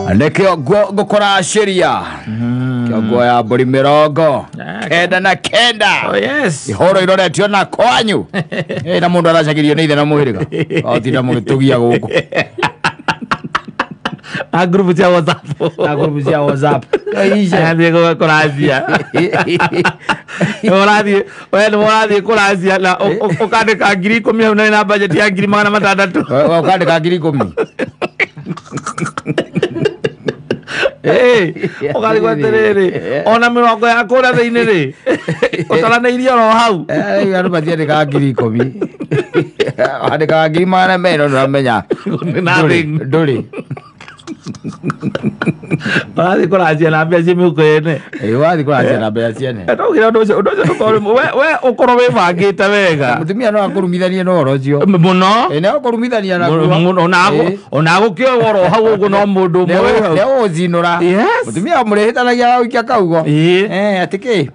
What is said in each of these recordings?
Nĩkĩo ngũkũracĩria kĩongo ya mbũri mĩrongo kenda na kenda. Oh yes. Ihoro iroretio na kwanyu. Na mũndũ aracagĩrio nĩ ithe na mũhĩrĩga otinda mũgĩtũgia gũkũ Na group cia WhatsApp. Na group cia WhatsApp. Athiĩ kũracia. Ũrathiĩ we nĩ ũrathiĩ kũracia na ũkandĩka 10,000 hau na budget ya 600,000. Ũkandĩka 10,000. Ũkarigwo atĩrĩrĩ, ona mĩrongo ya kũrĩa thĩinĩ rĩ, ũtaranĩirie oro hau. Andũ matiandĩkaga 10,000. Andĩkaga 200,000 nĩũramenya. Ndũrĩ. Ũrathiĩ kũracia na mbia cia mĩhuko yene. Ũrathiĩ kũracia na mbia ciene. Ndaugira ũndũ ũcio ndũkorwo we ũkorwo wĩbangĩte wega. Mũtumia no akũrumithanie na ũhoro ũcio. Mũno. Nĩ akũrumithania naguo. Ona agũkĩoe oro hau ũguo no mũndũ ũmwe wĩ hau. Nĩ ũgũcinũra. Mũtumia mũrĩhĩtanagia gũikia kaugo. Atĩ kĩ?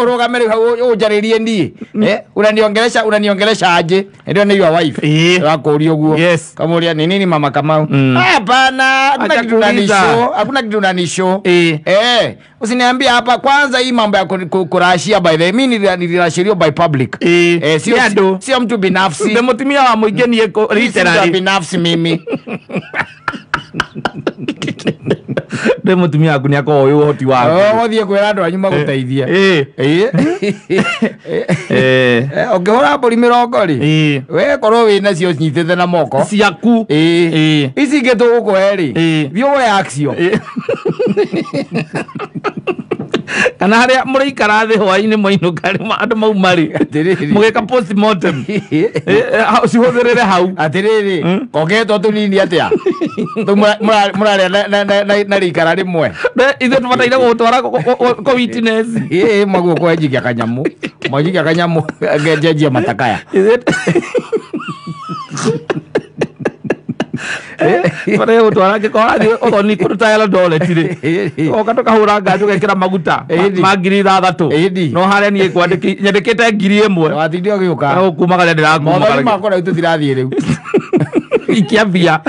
Ũrũgame rĩu hau ũnjarĩrie niĩ. Unaniongelesha aje? Ndio ni your wife. Wakũria ũguo. Kamũria ni nini mama Kamau? Hapana, hakuna kitu unanishow, hakuna kitu unanishow. Usiniambie hapa kwanza hii mambo ya kurashia by the way. Mimi nilirashiriwa by public. Sio mtu binafsi. Ndio mutumia wa mũingĩ niĩ literally binafsi mimi. Ndio mutumia waku nĩ akoragwo ũĩ ũhoti waku. Ũgũthiĩ kwĩra andũ anyu magũteithie. Ũngĩhũra mbũri mĩrongo rĩ, we korwo wĩ nacio nyitĩte na moko ciaku. Ici ingĩ tũgũkũhe rĩ, thiĩ ũgũre Axio. Kana harĩa mũrĩikara thĩ hwaĩ-inĩ mwainũka rĩ, andũ mauma rĩ, mũgĩka postmortem. Cihũthĩrĩre hau. Atĩrĩrĩ, kongetwo tũnini atĩa? Mũrarĩa na rĩikara rĩmwe. Ithuĩ tũbataire gũgũtwara kũ witness. Maguo kwenjikia kanyamũ. Mwanjikia kanyamũ ngenjenjia matakaya. Tũbataire gũtwara angĩkorwo ũrathiĩ ũthoni kũndũ ta Eldoret rĩ, ũgoka tũkahũra ngari tũgekĩra maguta ma 6,000. No harĩa niĩ nyandĩkĩte 1,000. Watinde ũgĩũka. Gũkumagaria ndĩrakumagaria. Mothoni makwa rĩu tũtirathiĩ rĩu. Ikia mbia.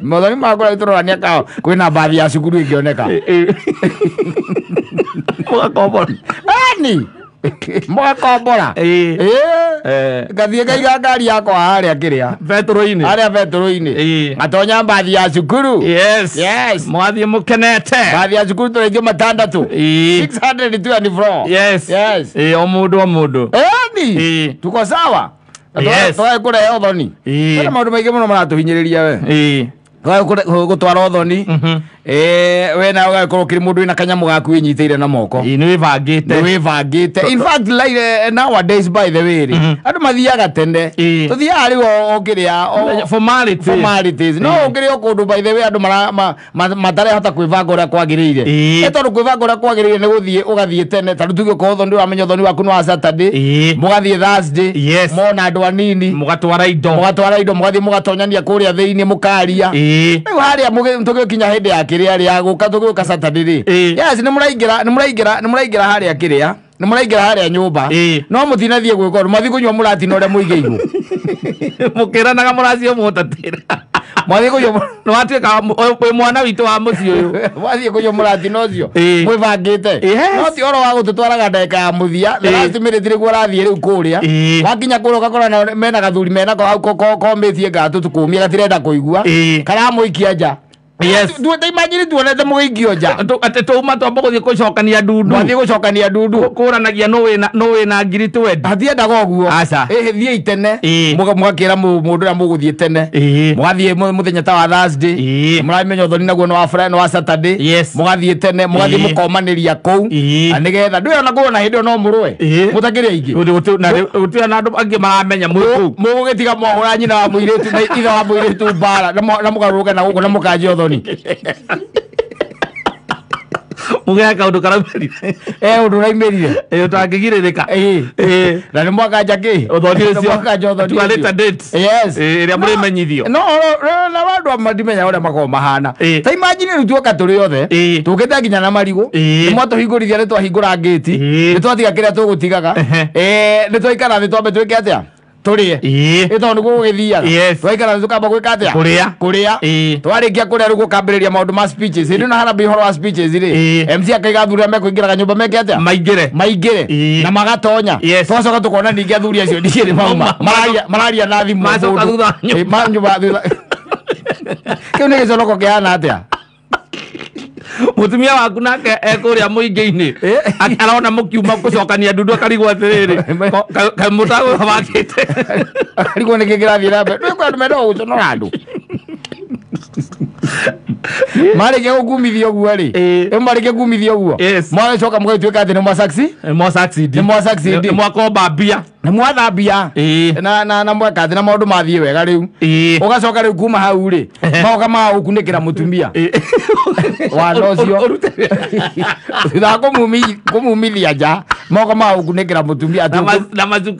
Mothoni makwa rĩu tũrorania ka kwĩna mbathi ya cukuru ĩngĩoneka. Mũgakombora. Ani! Mũgakombora. Ngathiĩ ngaiga ngari yakwa harĩa kĩrĩa. Betũrũ-inĩ. Harĩa betũrũ-inĩ. Ngatonya mbathi ya cukuru. Yes. Yes. Mwathiĩ mũkenete. Mbathi ya cukuru tũraithio matandatũ. 624. Yes. Yes. O mũndũ o mũndũ. Ani! Tuko sawa? Yes. Twae kũrehe ũthoni. Kwĩna maũndũ maingĩ mũno maratũhinyĩrĩria we. Twae gũtwara ũthoni. We nawe ũgagĩkorwo ũkĩrĩ mũndũ wĩna kanyamũ gaku wĩnyitĩire na moko. Nĩ wĩbangĩte. Nĩ wĩbangĩte. In fact, like nowadays by the way rĩ, andũ mathiaga tene. Tũthiaga rĩu o kĩrĩa formalities. Formalities. No ũkĩrĩ o kũndũ by the way andũ matarehota kwĩbanga ũrĩa kwagĩrĩire. Nĩ tondũ kwĩbanga ũrĩa kwagĩrĩire nĩ gũthiĩ ũgathiĩ tene. Ta rĩu tuge okorwo ũthoni ũramenya ũthoni waku nĩ wa Saturday. Mũgathiĩ Thursday. Mona andũ anini. Mũgatwara indo. Mũgatwara indo, mũgathiĩ mũgatonyania kũrĩa thĩinĩ mũkaria. Rĩu harĩa tũgĩkinya hĩndĩ ya kĩrĩa rĩa gũka tũgĩũka Saturday rĩ. Yes, nĩ mũraingĩra, nĩ mũraingĩra, nĩ mũraingĩra harĩa kĩrĩa. Nĩ mũraingĩra harĩa nyũmba. No mũtinathiĩ gwĩka ũndũ, mwathiĩ kũnyua mũratina ũrĩa mũigĩirwo. Mũkĩranaga mũracio mũtatĩra. Mwathiĩ kũnyua nĩ watuĩka wĩ mwana witũ wa mũciĩ ũyũ. Mwathiĩ kũnyua mũratina ũcio. Mwĩbangĩte. No ti ũhoro wa gũtũtwaraga ndagĩka ya mũthia. The last minute nĩguo ũrathiĩ rĩu kũrĩa. Wakinya kũrĩa ũgakora mena gathuri menako hau komĩtie ngatũ tũkũmia gatirenda kũigua. Karamũikia nja. Yes. Imagine tuonete mũgĩikio nja. Atĩ twauma twamba gũthiĩ gũcokania ndundu. Mwathiĩ gũcokania ndundu. Kũranagia nũ wĩna 20,000. Hatiendaga ũguo. Aca. Thiĩi tene. Mũgakĩra mũndũ ũrĩa mũgũthiĩ tene. Mũgathiĩ mũthenya ta wa Thursday. Mũramenya ũthoni naguo nĩ wa Friday, nĩ wa Saturday. Mũgathiĩ tene, mũgathiĩ mũkomanĩria kũu. Na nĩgetha ndũĩ ona kũu ona hĩndĩ ĩyo no mũrũe. Mũtakĩrĩ aingĩ. Gũtirĩ na andũ angĩ maramenya mwĩ kũu. Mũgũgĩtiga mwahũra nyina wa mũirĩtu na ithe wa mũirĩtu mbara na mũgarũrũke na gũkũ na mũkanjia ũthoni. Mũgeka kaũndũ karaumĩrire. Ũndũ ũraumĩrire. Ũtangĩgirĩrĩka. Na nĩ mwakanja kĩ? Ũthoni ũcio. Mwakanja ũthoni To a later date. Yes. Ĩrĩa mũrĩmenyithio. No, na andũ amwe ndimenya ũrĩa makoragwo mahana. Ta imagine rĩu tuoka tũrĩ othe. Tũkĩte nginya na marigũ. Nĩ mwatũhingũrithia nĩ twahingũra ngĩti. Nĩ twatiga kĩrĩa tũgũtigaga. Nĩ twaikara thĩ twambe twĩke atĩa? Tũrĩe. Ĩ tondũ nĩguo gũgĩthiaga. Twaikara thĩ tũkamba gwĩka atĩa? Kũrĩa. Twarĩkia kũrĩa rĩu gũkambĩrĩria maũndũ ma speeches. Hĩndĩ ĩno harambĩ ũhoro wa speeches rĩ, MC akaiga athuri arĩa mekũingĩraga nyũmba meke atĩa? Maingĩre. Na magatonya. Twacoka tũkona ningĩ athuri acio ningĩ nĩ mauma. Mararia na thimũ. Macoka thutha nyũmba. Thutha. Kĩu nĩ gĩconoko kĩhana atĩa? Mutumia waku nake ekũrĩa mũingĩ-inĩ arona mũkiuma gũcokania ndundu akarigwo atĩrĩrĩ kaĩ mũtagũ wakĩte akarigwo nĩkĩ kĩrathiĩ na mbere. Nĩ andũ mendaga gũconora andũ. Marĩkia gũkumithia ũguo rĩ, marĩkia gũkumithia ũguo mwagĩcoka mũgagĩtuĩka atĩ nĩ mwa succeed. Nĩ mwakomba mbia, nĩ mwathambia na mweka atĩ na maũndũ mathiĩ wega rĩu. Ũgacoka rĩu kuma hau rĩ, magoka magagũkunĩkĩra mũtumia wana ũcio thutha wa kũmumithia nja, magoka magagũkunĩkĩra mũtumia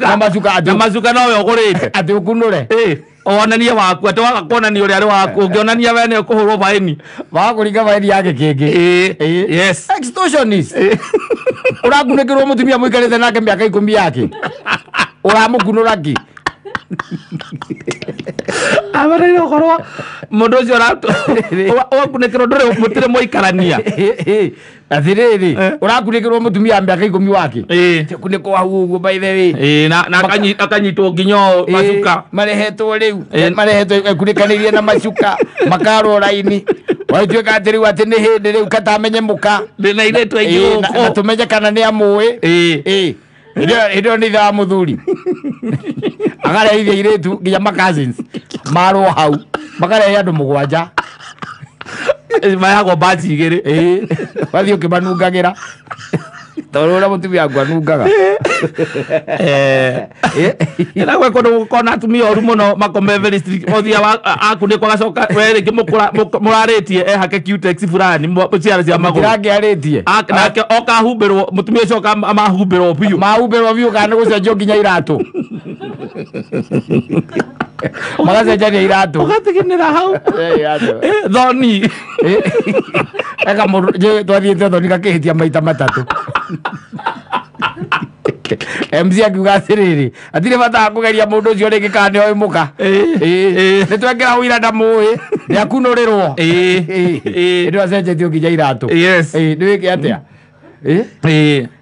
na macuka nowe ũgũrĩte atĩ ũkunũre onanie waku atĩ waga kuonania ũrĩa arĩ waku ũngĩonania we nĩ ũkũhũrwo baĩni wagakũringa baĩni ya gĩkĩngĩ. Yes. Extortionist. Ũrakunĩkĩrwo mũtumia mũikarĩte nake mĩaka 10 yake ũramũkunũra kĩ? Abataire gũkorwo mũndũ ũcio ũgakunĩkĩrwo ndũrĩ mũtirĩ mwaikarania. Atĩrĩrĩ, ũrakunĩkĩrwo mũtumia wa mĩaka 10 wake kunĩkwo hau ũguo by the way, na akanyitwo nginya ũũ macuka marehetwo rĩu marehetwo ekunĩkanĩirie na macuka makarwo raini wagĩtuĩka atĩ rĩu atĩ nĩ hĩndĩ rĩu katamenye mũka ndĩna airĩtu aingĩ gũkũ na tũmenye kana nĩ amũĩ. Hĩndĩ ĩyo nĩ ithe wa mũthuri akarehithia airĩtu nginya ma cousins marwo hau makarehe andũ 7 mayagwo mbaci 2 wathiĩ ũkĩmanungagĩra tondũ ũrĩa mũtumia waku anungaga. Na gwĩ kũndũ gũkoragwo na atumia oru mũno makome very strict ũthiaga akunĩkwo agacoka we rĩngĩ mũrarĩtie ehake cutex fulani ciara cia magũrũ mũtirakĩarĩtie nake oka ahumbĩrwo mũtumia ũcio oka mahumbĩrwo biũ mahumbĩrwo biũ kana nĩ gũcenjio nginya iratũ magacenjania iratũ ũgatiginĩra hau thoni eka mũndũ twathiĩte thoni gakĩhĩtia maita 3. MC akiuga atĩrĩrĩ atirĩ bata wa kũgeria mũndũ ũcio rĩngĩ kana nĩ oĩ mũka nĩ twekĩra ũira ndamũĩ nĩ akunũrĩrwo nĩ acenjetio nginya iratũ. Nĩ wĩke atĩa? Nĩ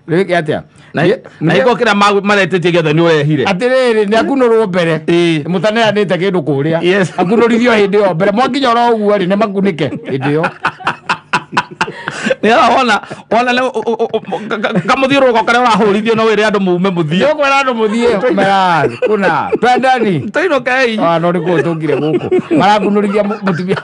wĩke atĩa? Na iko kĩrĩa maretĩtie gĩothe nĩ ũrehire atĩrĩrĩ nĩ akunũrwo mbere mũtaneanĩte kĩndũ kũrĩa akunũrithio hĩndĩ ĩyo mbere mwakinya oro ũguo rĩ nĩ makunĩke hĩndĩ ĩyo. Wona wona kamũthiũrũrũko karĩa ũrahũrithio no wĩre andũ mume mũthiĩ nĩũkwĩra andũ mũthiĩ mera kuna twendani tũinũkei no nĩ kũũ tũngire gũkũ marakunũrithia mũtumia.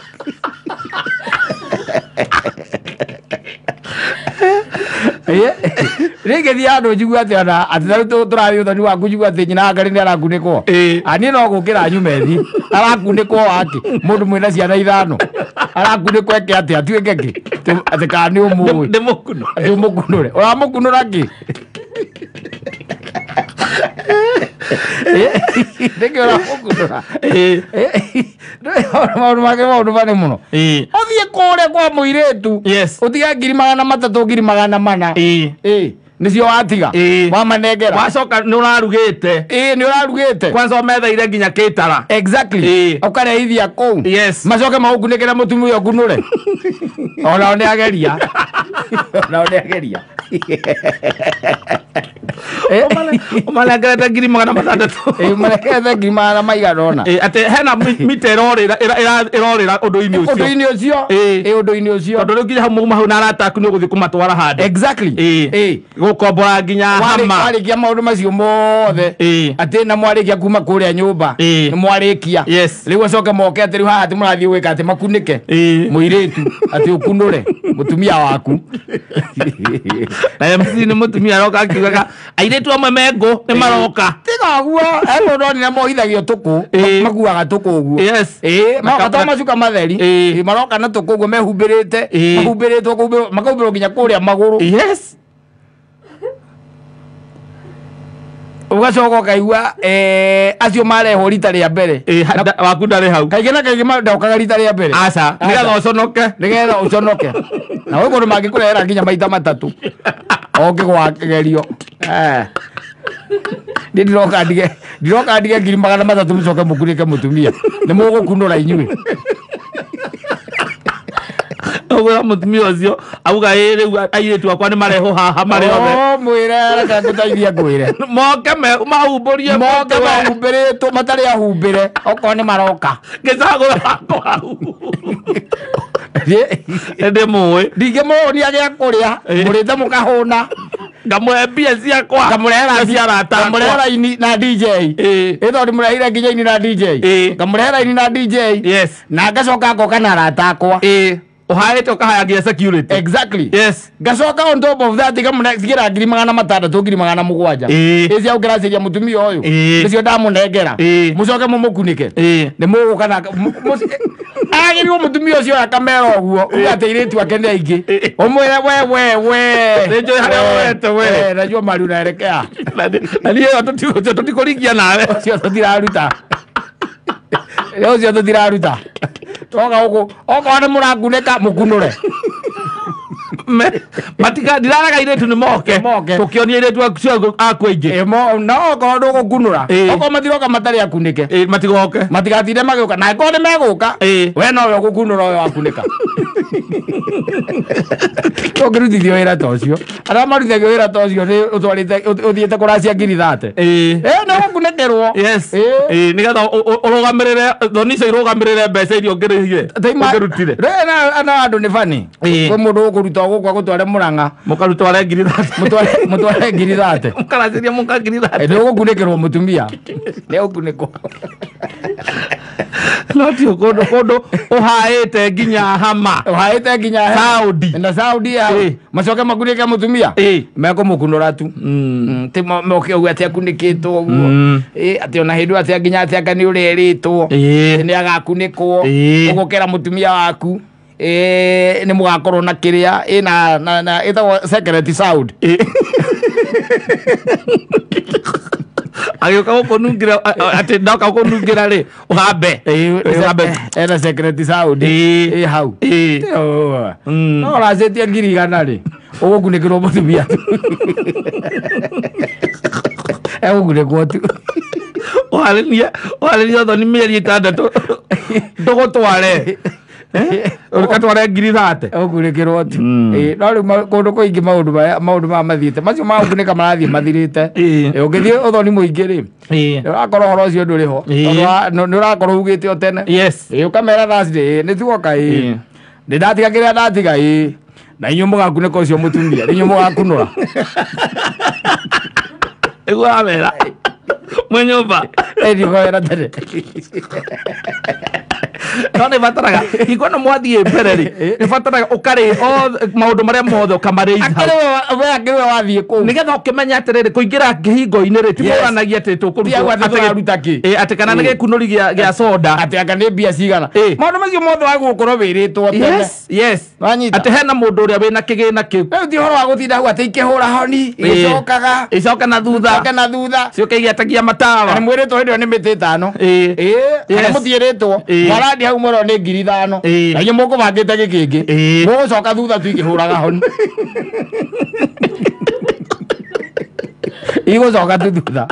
Rĩngĩ thiĩ handũ njigue atĩ ona atĩ ta rĩu tũrathiĩ ũthoni waku njigue atĩ nyina wa Ngarĩ nĩ arakunĩkwo niĩ no gũkĩra nyume thi arakunĩkwo wakĩ mũndũ mwĩna ciana 5 arakunĩkwo eke atĩa atuĩke kĩ atĩ kana nĩ ũmũĩ atĩ ũmũkunũre ũramũkunũra kĩ? Nĩkĩ ũramũkunũra? Maũndũ make maũndũ mane mũno. Ũthiĩ kũrĩa kwa mũirĩtu ũtige 300,000 400,000 nĩcio watiga wamanengera wacoka nĩ ũrarugĩte nĩ ũrarugĩte kwanza ũmetheire nginya kĩtara exactly ũkarehithia kũu macoke magũkunĩkĩra mũtumia ũkunũre onao nĩ ageria onao nĩ ageria ũmanengerete 600,000 ũmanengerete 400,000 atĩ hena mita ĩrorĩra ĩrorĩra ũndũ-inĩ ũcio ũndũ-inĩ ũcio ũndũ-inĩ ũcio tondũ rĩu nginya hau mauma hau na arata aku nĩ ũgũthiĩ kũmatwara handũ exactly gũkombora nginya hama warĩkia maũndũ macio mothe atĩ na mwarĩkia kuma kũrĩa nyũmba nĩ mwarĩkia rĩu acoke moke atĩ rĩu haha atĩ mũrathiĩ gwĩka atĩ makunĩke mũirĩtu atĩ ũkunũre mũtumia waku na MC nĩ mũtumia aroka akiugaga airĩtu amwe me ngũ nĩ maroka tiga ũguo he mũndũ ndonire mohithagio tũkũ makuaga tũkũ ũguo maroka to macuka matheri maroka na tũkũ ũguo mehumbĩrĩte mahumbĩrĩtwo makahumbĩrwo nginya kũrĩa magũrũ ugacoka ukaigua acio marehwo rita rĩa mbere waku ndarĩ hau kaingĩ na kaingĩ ndokaga rita rĩa mbere aca nĩgetha ũconoke nĩgetha ũconoke na gwĩ kũndũ mangĩkũrehera nginya maita 3 okĩgwa kĩgerio Ndiroka ndige 300 mucoke mukunike mutumia ni mugukunura inyuĩ. Ũgwĩra mũtumia ũcio auga ĩ rĩu airĩtu akwa nĩ marehwo haha marĩ othe. O mwĩre reke ngũteithie ngwĩre. Moke mahumbũrie moke mahumbĩrĩtwo matarĩ ahumbĩre okorwo nĩ maroka. Ngĩcagũra wakwa hau. Ndĩmũĩ. Ndingĩmũhũnia gĩa kũrĩa mũrĩte mũkahũna. Ngamũhe mbia ciakwa. Ngamũrehera cia arata akwa. Ngamũrehera ini na DJ. Ĩ tondũ ndĩmũrehire nginya ini na DJ. Ngamũrehera ini na DJ. Yes. Na ngacoka ngoka na arata akwa. Ũhaĩte ũkahayagia security. Exactly. Yes. Ngacoka on top of that ngamũnengera 600 700. Ĩ cia gũkĩracĩria mũtumia ũyũ. Nĩcio ndamũnengera. Mũcoke mũmũkunĩke. Nĩ mũgũka na agĩrĩirwo mũtumia ũcio akamera ũguo uga atĩ airĩtu ake nĩ aingĩ. Ũmwĩre we we we. Nĩnjũĩ harĩa woete we. Najua mali unaelekea. Na niĩ ĩyo tũtikũringia nawe. Ũcio tũtiraruta. Ũcio tũtiraruta. Toka huko okorwo nĩ mũrakunĩka mũkunũre. Matika ndiraraga airĩtu nĩ moke. Tũkĩonia airĩtu aku aingĩ. No okorwo ndũgũkunũra. Okorwo matiroka matarĩ akunĩke. Matigoke. Matigatinde magĩũka. Na angĩkorwo nĩ megũka we nowe ũgũkunũra ũyũ wakunĩka. Ũngĩrutithio wĩra ta ũcio. Arĩa marutithagio wĩra ta ũcio nĩ ũtwarĩte ũthiĩte kũracia 30,000. Nĩ ũgũkunĩkĩrwo. Yes. Nĩgetha ũrũgamĩrĩre thoni icio irũgamĩrĩre mbeca iria ũngĩrĩhire. Ũngĩrutire. Na andũ nĩ bani. Kwĩ mũndũ ũkũruta gũkũ agũtware Mũrang'a. Mũkarutware 30,000. Mũtware 30,000. Mũkaracĩria mũka 30,000. Nĩ ũgũkunĩkĩrwo mũtumia. Nĩ ũgũkunĩkwo. No ti kũndũ ũhaĩte nginya hama. Ũhaĩte nginya Saudi. Na Saudi ya. Macoke makunĩke mũtumia. Mekũmũkunũra tu. Ti moke ũguo atĩ akunĩkĩtwo ũguo. Atĩ ona hĩndĩ atĩ nginya atĩ anga nĩ ũrerĩtwo. Nĩ agakunĩkwo. Ũgũkĩra mũtumia waku. Nĩ mũgakorwo na kĩrĩa ĩna na ĩtagwo secret sound. Agĩũka gũkũnungĩra atĩ ndoka gũkũnungĩra rĩ ũhambe. Ena secret sound ĩ hau. No ũracĩtie 100,000 rĩ ũgũkunĩkĩrwo mũtumia tu. Egũkunĩkwo tu. Ũharĩrie thoni mĩeri 6 ndũgũtware. Ũgatware 30,000. Ũkunĩkĩrwo tu. No rĩu kũndũ kũingĩ maũndũ maya mathiĩte macio ma gũkunĩka marathiĩ mathirĩte. Ũngĩthiĩ ũthoni mũingĩ rĩ ũrakorwo ũhoro ũcio ndũrĩ ho. Tondũ nĩ ũrakorwo ugĩte o tene. Yes. Ũkamera Thursday nĩ tuoka nĩ ndatiga kĩrĩa ndatiga na inyuĩ mũgakunĩka ũcio mũtumia inyuĩ mũgakunũra. Nĩguo wamera. Mwĩ nyũmba. Ndikũwĩra tene. No nĩ bataraga hingo ĩno mwathiĩ mbere rĩ nĩ bataraga ũkarĩ maũndũ marĩa mothe ũkamarĩithia hau. We akĩrĩ we wathiĩ kũu. Nĩgetha ũkĩmenya atĩrĩrĩ kũingĩra kĩhingo-inĩ rĩ ti mũranagia atĩ tũkũruta atĩ kana nĩ gĩkunũri gĩa soda atĩ anga nĩ mbia cigana. Maũndũ macio mothe wagĩrĩirwo gũkorwo wĩrĩtwo tene. Yes, yes. Wanyita. Atĩ hena mũndũ ũrĩa wĩna kĩgĩna kĩu. Rĩu ti ũhoro wa gũtinda hau atĩ ikĩhũra honi igĩcokaga. Icoke na thutha. Icoke na thutha. Ciũke igĩetagia matawa. Na mwĩrĩtwo hĩndĩ ĩyo nĩ mĩtĩ 5. Kana mũtiĩrĩtwo. Mwarandi hau mwĩrwo nĩ 5,000. Na inyuĩ mũkũbangĩte gĩkĩngĩ. Mũgũcoka thutha tu ikĩhũraga honi. Igũcoka tu thutha.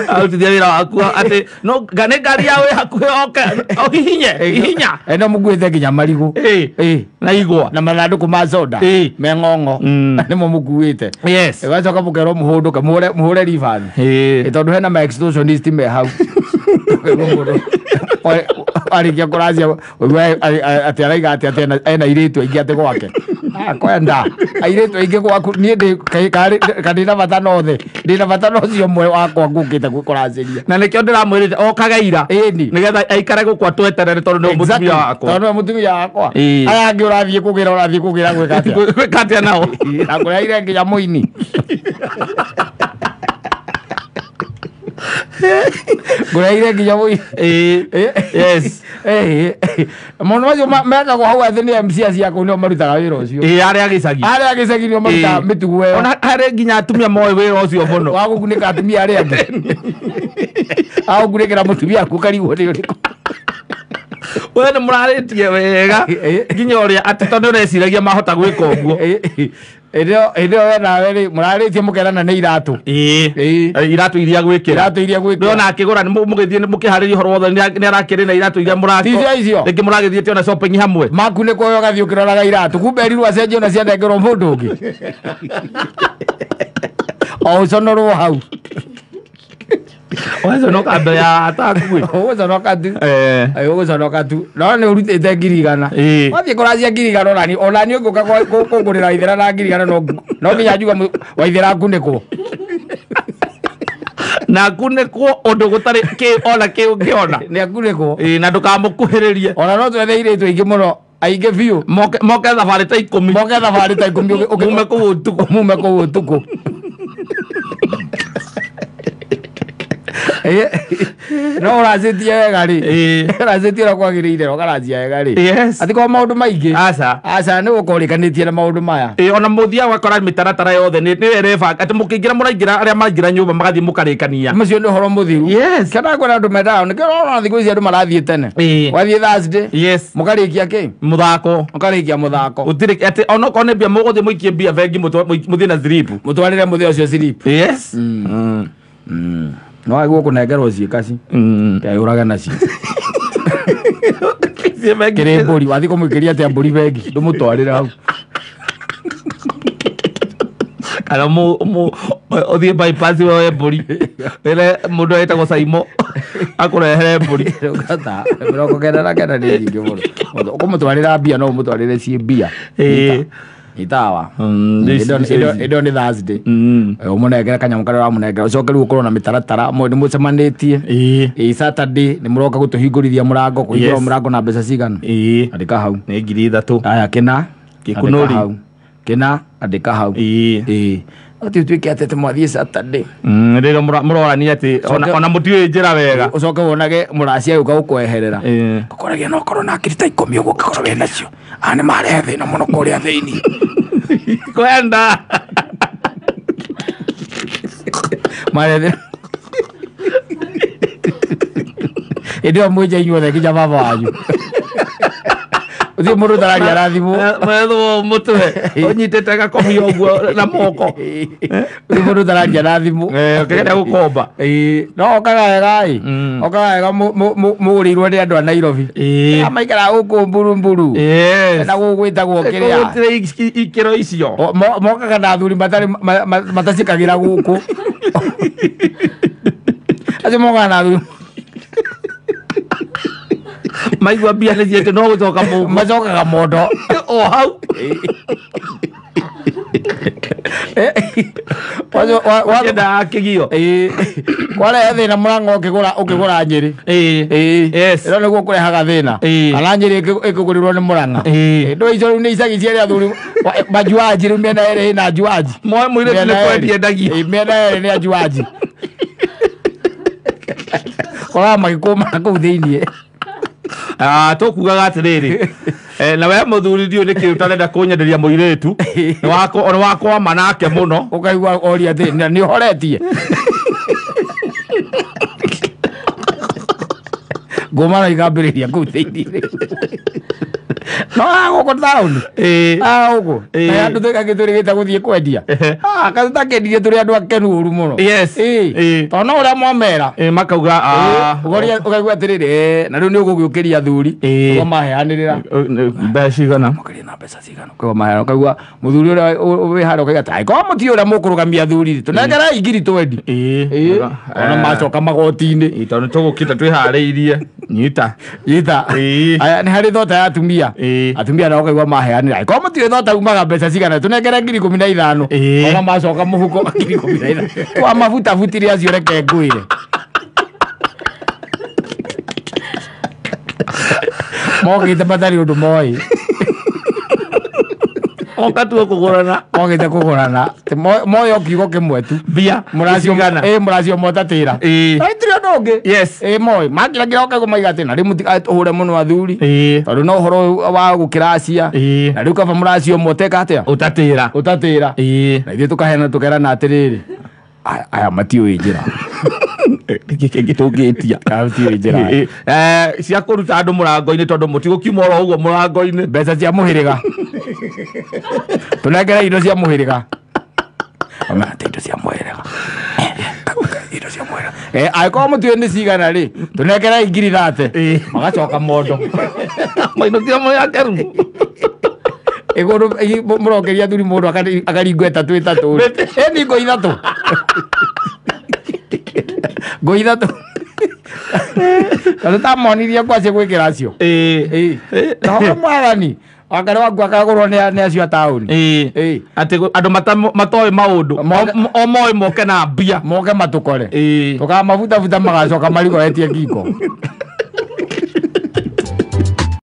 Arutithia wĩra waku atĩ no nĩ ngari ya wĩ hakuhĩ oke ũhihinye hihinya. Ĩno mũkuĩte nginya marigũ. Na igwa. Na mathandũkũ ma soda. Me ng'ong'o. Nĩmo mũkuĩte. Yes. Ũgacoka mũkerwo mũhũndũke mũhũre reverse. Tondũ hena ma extortionist me hau. Arĩkia kũracia atĩ araiga atĩ ena airĩtu aingĩ atĩ gwake. Kwenda airĩtu aingĩ gwaku niĩ ndĩ bata na othe ndĩna bata na ũcio ũmwe wakwa ngũkĩte kũracĩria. Na nĩkĩo ndĩramwĩrĩte okaga ira nĩgetha aikare gũkũ atweterere tondũ nĩwe mũtumia wakwa. Tondũ nĩwe mũtumia wakwa. Aya angĩ ũrathiĩ kũgĩra gwĩka atĩa? Gwĩka atĩa nao? Na ngũreheire nginya mũini. Ngũreheire nginya mũini. Yes. Maũndũ macio mekagwo hau atĩ nĩ MC acio a kũu nĩo marutaga wĩra ũcio. Arĩa gĩcagi. Arĩa gĩcagi nĩo marutaga mĩtugo ĩyo. Ona harĩ nginya atumia moĩ wĩra ũcio mũno. Wa gũkunĩka atumia arĩa angĩ. Agũkunĩkĩra mũtumia waku ũkarigwo nĩ ũrĩkũ. We nĩ mũrarĩtie wega nginya ũrĩa atĩ tondũ nĩ ũreciragia mahota gwĩka ũguo. Ĩndĩ ĩyo we nawe rĩ mũrarĩtie mũkerana nĩ iratũ. Ĩĩ. Iratũ iria gwĩkĩra. Iratũ iria gwĩkĩra. Ndona akĩgũra mũgĩthiĩ mũkĩharĩria ũhoro wothe nĩ arakĩrĩ na iratũ iria mũrako. Ti icio. Rĩngĩ mũragĩthiĩte ona shopping hamwe. Maku nĩ kuoya ũgathiĩ ũkĩroraga iratũ. Kumbe erirwo acenjie ona cianengerwo mũndũ ũngĩ. O ũconorwo hau. Ũgaconoka mbere ya atakuĩ. Ũgũconoka tu. Ũgũconoka tu. No nĩ ũrutĩte 100,000. Wathiĩ kũracia 100,000 onani ũngĩũka kũngũrĩra Waithera na 100,000 no nginya njuga Waithera ngunĩkwo. Na ngunĩkwo ũndũ gũtarĩ kĩ ona kĩ ũngĩona. Nĩ akunĩkwo. Na ndũkamũkuhĩrĩrie. Ona no twethe airĩtu aingĩ mũno. Aingĩ biũ. Moke thabarĩ ta 10. Moke thabarĩ ta 10. Mume kũu ũtukũ. Mume kũu ũtukũ. No ũracitie wega rĩ. Ũracitie ũrĩa kwagĩrĩire ũkaracia wega rĩ. Yes. Ati kwa maũndũ maingĩ. Aca. Aca nĩ gũkorĩkanĩtie na maũndũ maya. Ona mũthiaga ũgakora mĩtaratara yothe nĩ ĩrebanga atĩ mũkĩingĩra mũraingĩra arĩa maraingĩra nyũmba magathiĩ mũkarĩkania. Macio nĩ ũhoro mũthiru. Yes. Kĩona kwĩna andũ mendaga nĩkĩo ũrona thikũ ici andũ marathiĩ tene. Wathiĩ Thursday. Yes. Mũkarĩkia kĩ? Mũthako. Mũkarĩkia mũthako. Gũtirĩ atĩ onokorwo nĩ mbia mũgũthiĩ mũikie mbia bengi mũthiĩ na slip. Mũtwarĩre mũthĩ ũcio slip. Yes. No agwo kunengerwo ciĩkaci kayũraga nacio kĩrĩ mbũri wathiĩ kũmũikĩria atĩa mbũri bengi ndũmũtwarĩre hau kana ũthiĩ bypass woe mbũri ĩre mũndũ etagwo Saimo akũrehere mbũri 99 nĩ nyingĩ mũno ũkũmũtwarĩra mbia no ũmũtwarĩre ciĩ mbia itawa ĩndo nĩ Thursday ũmũnengere kanyamũ karĩa ũramũnengera ũcoke rĩu ũkorwo na mĩtaratara nĩ mũcemanĩtie ĩ Saturday nĩ mũroka gũtũhingũrithia mũrango kũhingũra mũrango na mbeca cigana andĩka hau nĩ 3,000 aya kĩna Gĩkunũri hau kĩna andĩka hau ĩ ati ũtuĩke atĩ atĩ mwathiĩ Saturday rĩrĩa mũrorania atĩ ona mũtiũĩ njĩra wega ũcoke wonage mũracia agĩũka gũkweherera ũkoragia no ũkorwo na ngiri ta 10 ũguo ũngĩkorwo wĩ nacio aya nĩ marehe thĩna mũno kũrĩa thĩinĩ kwenda marehe thĩna ĩndĩ ĩyo mwĩnja inyuothe nginya baba wanyu uthi mundu tararia arathimwo methwo mutwe unyitite gakobi uguo na moko uthi mundu tararia arathimwo ukigeria gukomba no okaga wega ĩ okaga wega mũgũrĩirwo nĩ andũ a Nairobi maikaraga gũkũ mburumburu na gũkũ gwĩtagwo kĩrĩa gũtirĩ ikĩro icio mokaga na athuri matarĩ matacikagĩra gũkũ acio mokaga na athuri maigua mbia nĩ ciĩte no gũcoka mũhuko macokaga mondo o hau wendaga kĩgio kwarehe thĩna mũrang'o ũkĩgũra Nyĩrĩ ĩno nĩguo kũrehaga thĩna kana Nyĩrĩ ĩkĩgũrĩrwo nĩ Mũrang'a ndũ icio rĩu nĩ icagi cia athuri majuaji rĩu mĩena ĩrĩ ĩna njuaji mũirĩtu nĩ kwendia endagio mĩena ĩrĩ nĩ anjuaji koraga magĩkũmana kũu thĩiniĩ tukugaga atiriri na we muthuri ndiũ nĩkĩ ũtarenda kũnyenderia mũirĩtu nĩ wakwama nake mũno ũkaigua oria atĩ nĩ ũhoretie ngũmana ikambĩrĩria kũu thĩinĩ no gũkũ taũni gũkũ andũ tũrĩgĩte gũthiĩ kwendia tũtakĩendirie tũrĩ andũ akenu ũru mũno tondũ no ũrĩa mwamera makauga ũkaigua atĩrĩrĩ na rĩu nĩ ũgũgĩũkĩria athuri ũguo maheanĩrĩra mbeca cigana mũkĩria na mbeca cigana ũkaigua maheana ũkaigua mũthuri ũrĩa wĩ harĩa ũkaiga ta angĩkorwo mũtiũĩ ũrĩa mũkũrũgamia athuri tũnengerai ngiri twendi ona macoka magoti-inĩ tondũ nĩtũgũkĩte twĩharĩirie nyita nyita aya nĩ harĩ thota ya atumia atumia nao ũkaigua maheanĩra angĩkorwo mũtiũĩ thota umaga mbeca cigana tũnengere ngiri 15 ona macoka mũhuko ngiri 15 twamabutabutire acio reke ngwĩre mokĩte matarĩ ũndũ moĩ oka tu kũgũrana mokĩte kũgũrana moĩ o kiugo kĩmwe tu mbia mũracio motatĩra itirĩ ũndũ ũngĩ moĩ makĩrakĩra ũkaigua maiga atĩ na rĩu mũtigatũhũre mũno athuri tondũ no ũhoro wa gũkĩracia na rĩu kaba mũracio ũmwe ũteka atĩa ũtatĩra ũtatĩra na ithuĩ tũkaheana tũkerana atĩrĩrĩ aya matiũĩ njĩra nĩkĩ kĩngĩ tũngĩtia matiũĩ njĩra cia kũruta andũ mũrango-inĩ tondũ mũtigũkiuma oro ũguo mũrango-inĩ mbeca cia mũhĩrĩga Tũnengere indo cia mũhĩrĩga. Amate indo cia mũhĩrĩga. Indo cia mũhĩrĩga. Angĩkorwo mũtiũĩ nĩ cigana rĩ, tũnengere ngiri 30. Magacoka mondo. Mainũkia moya keru. Igũrũ mũrokeria thuri mũndũ akaringwo ĩtatũ ĩtatũ. Ĩni ngo ithatũ. Ngo ithatũ. Tondũ tamonirie ngwaci gwĩkĩra acio. Naho mwathani akare waku akagũrwo nĩ acio a taũni. Atĩ andũ matoĩ maũndũ o moĩ moke na mbia. Moke matũkore. Tũkamabutabuta magacoka marigoetie ngingo.